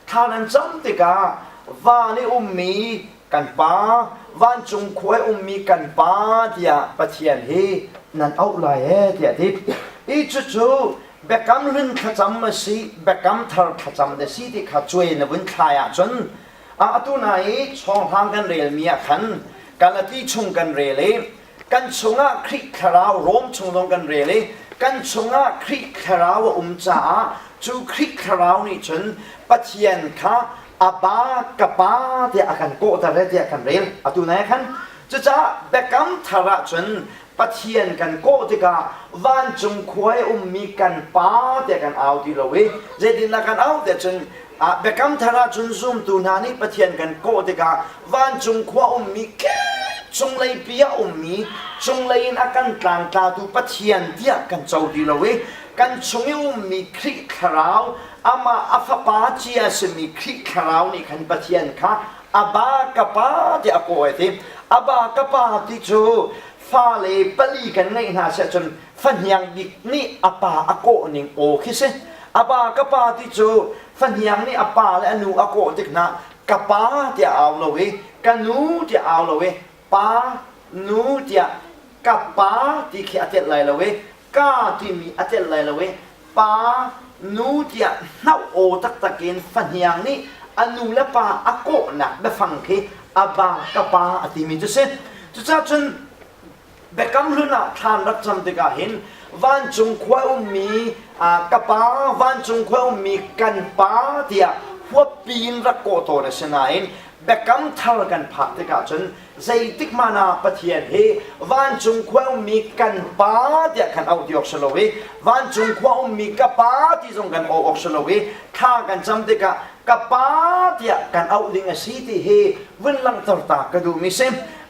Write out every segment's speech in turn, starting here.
Thla nan cam tikah van i ummi kan Pa, vancung khua i ummi kan Pa tiah Pathian hi nan auh lai ee tiah a ti. Hi cucu biakam hlun thlacam a si, biakam thar thlacam a si ti kha cuai na vun thlai ahcun atu na i chawnghlang kan relmi ah khan Galati chung kan rel i kan chungah Khrih thlarau Rom chung zong kan rel i kan chungah Khrih thlarau a um caah cu Khrih thlarau nih cun Pathian kha Abba ka pa tiah a kan kawhter e tiah kan rel atu nai khan cucaah biakam thar ah cun Pathian kan kawh tikah vancung khua i ummi kan pa tiah kan au ti lo i zeitindah kan au tiah cun biakam thar ah cun zumtu hna nih Pathian kan kawh tikah vancung khua ummi cunglei pi ah ummi cunglei in a kan tlangtlatu Pathian tiah kan co ti lo i kan chung i ummi Khrih thlarau amah a fapa cia a simi Khrih thlarau nih khan Pathian kha Abba ka pa tiah a kawh ai ti Abba ka pa ti cu fale pali kan ngeih hna siah cun fahniang bik nih a pa a kawh ning aw khi si Abba ka pa ti cu fahniang nih a pa le a nu a kawh tik hna ka pa tiah au lo i ka nu tiah au lo i pa nu tiah ka pa ti khi a telh lai lo i ka timi a telh lai lo i pa nu tiah hnauh aw taktak in fahniang nih a nu le pa a kawhnak biafang khi aba ka pa a timi cu si. Cucaah cun Biakam Hlun ah thlan rak cam tikah hin vancung khua ummi ka pa vancung khua ummi kan pa tiah huappi in rak kawh tawn a si nain Biakam Thar kan phak tikah cun zeitik hmanh ah Pathian hi vancung khua ummi kan pa tiah kan auh ti awk si lo i vancung khua ummi ka pa ti zong kan auh awk si lo i thla kan cam tikah ka pa tiah kan auh ding a si ti hi vun langhter ta ka duhmi si.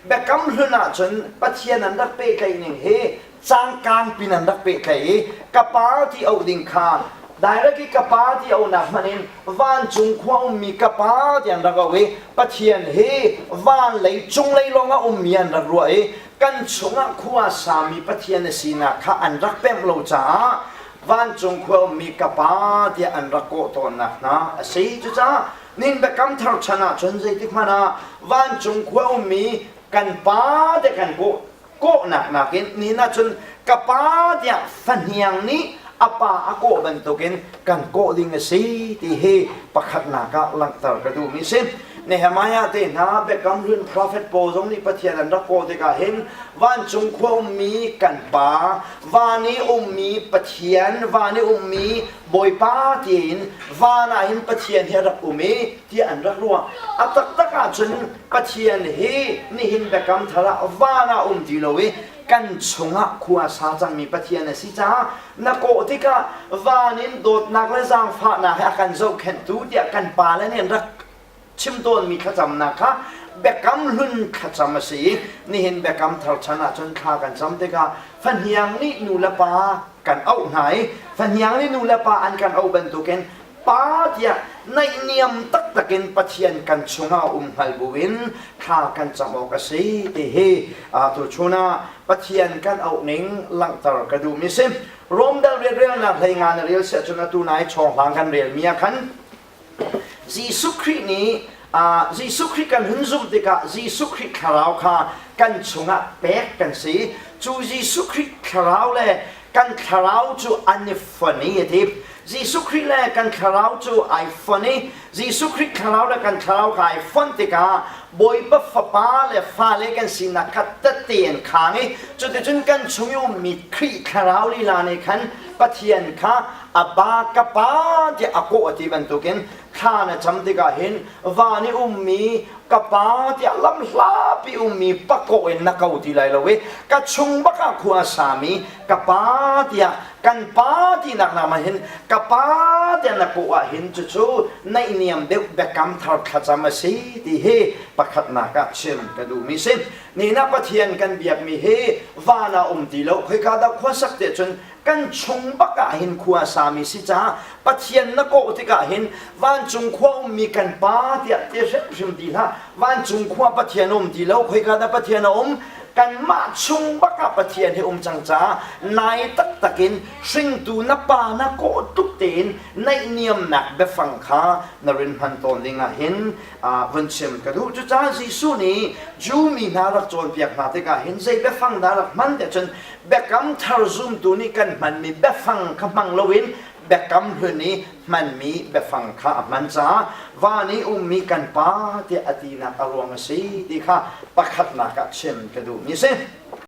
Biakam Hlun ahcun Pathian an rak pehtlaih ning hi cangkang pin an rak pehtlaih i ka pa ti auh ding kha direct i ka pa ti auhnak hmanh in vancung khua ummi ka pa ti an rak auh i Pathian hi van lei cunglei lawng ah ummi an rak ruah i kan chungah khua sami Pathian a sinak kha an rak pemh lo caah vancung khua ummi ka pa tiah an rak kawh tawnnak hna a si. Cucaah nin biakam thar chan ah cun zeitik hmanh ah vancung khua ummi kan pa te kan kawh kawhnak nakin nihin ahcun ka pa tiah fahniang nih a pa a kawh bantukin kan kawh ding a si ti hi pakhatnak ah langhter ka duhmi si. Nehemiah te hna Biakam Hlun prophet pawl zong nih Pathian an rak kawh tikah hin vancung khua ummi kan pa, van i ummi Pathian, van i ummi Bawipa tiin van ah hin Pathian hi a rak um i tiah an rak ruah. A taktak ahcun Pathian hi nihin biakam thar ah van ah um ti lo i kan chungah khua sa cangmi Pathian a si caah na kawh tikah van in dawtnak le zaangfahnak he a kan zohkhenhtu tiah kan pale nih an rak chim tawnmi thlacamnak kha biakam hlun thlacam a si i nihin biakam thar chan ahcun thla kan cam tikah fahniang nih nu le pa kan auh hna i fahniang nih nu le pa an kan auh bantukin Pa tiah naihniam taktak in Pathian kan chungah um hngal buin thla kan cam awk a si ti hi tuchun ah Pathian kan auh ning langhter ka duhmi si. Rom dal rianrelnak hlei nga na rel siah cun atu nai chawnghlang kan relmi ah khan Jesuh Khrih nih Jesuh Khrih kan hun zumh tikah Jesuh Khrih thlarau kha kan chungah pek kan si. Cu Jesuh Khrih thlarau le kan thlarau cu an i fon i a ti. Jesuh Khrih le kan thlarau cu ai fon i Jesuh Khrih thlarau le kan thlarau kha ai fonh tikah Bawipa fapa le fale kan sinak kha tette an khang i cuticun kan chung i ummi Khrih thlarau lila nih khan Pathian kha Abba ka pa tiah a kawh a ti bantukin thla na cam tikah hin van i ummi ka pa tiah lamhlapi ummi pakawh in na ko ti lai lo i ka chung bak ah khua a sami ka pa tiah kan pa tinak nama hin ka pa tiah na kawh ah hin cucu naihniam deuh biakam thar thlacam a si ti hi pakhatnak ah chim ka duhmi si nina Pathian kan biakmi hi van ah um ti lo khoika dah khua sak te cun kan chung bak ah hin khua sami si caah Pathian na kawh tikah hin vancung khua ummi kan pa tiah ti hrimhrim ti hlah vancung khua Pathian um ti lo khoika dah Pathian a um? Kanmah chung bak ah Pathian hi um cang caah nai taktak in hringtu na pa na kawh tuk tein naihniamnak biafang kha na rin hman tawn ding ah hin vun chim ka duh. Cucaah Jesuh nih Jew mi hna rak cawnpiak hna tikah hin zei biafang dah rak hman tiah cun biakam thar zumtu nih kan hmanmi biafang kha hmang loin biakam hlun i hmanmi biafang kha a hman caah van i ummi kan Pa tiah a tinak a ruang a si ti kha pakhatnak ah chim ka duhmi a si.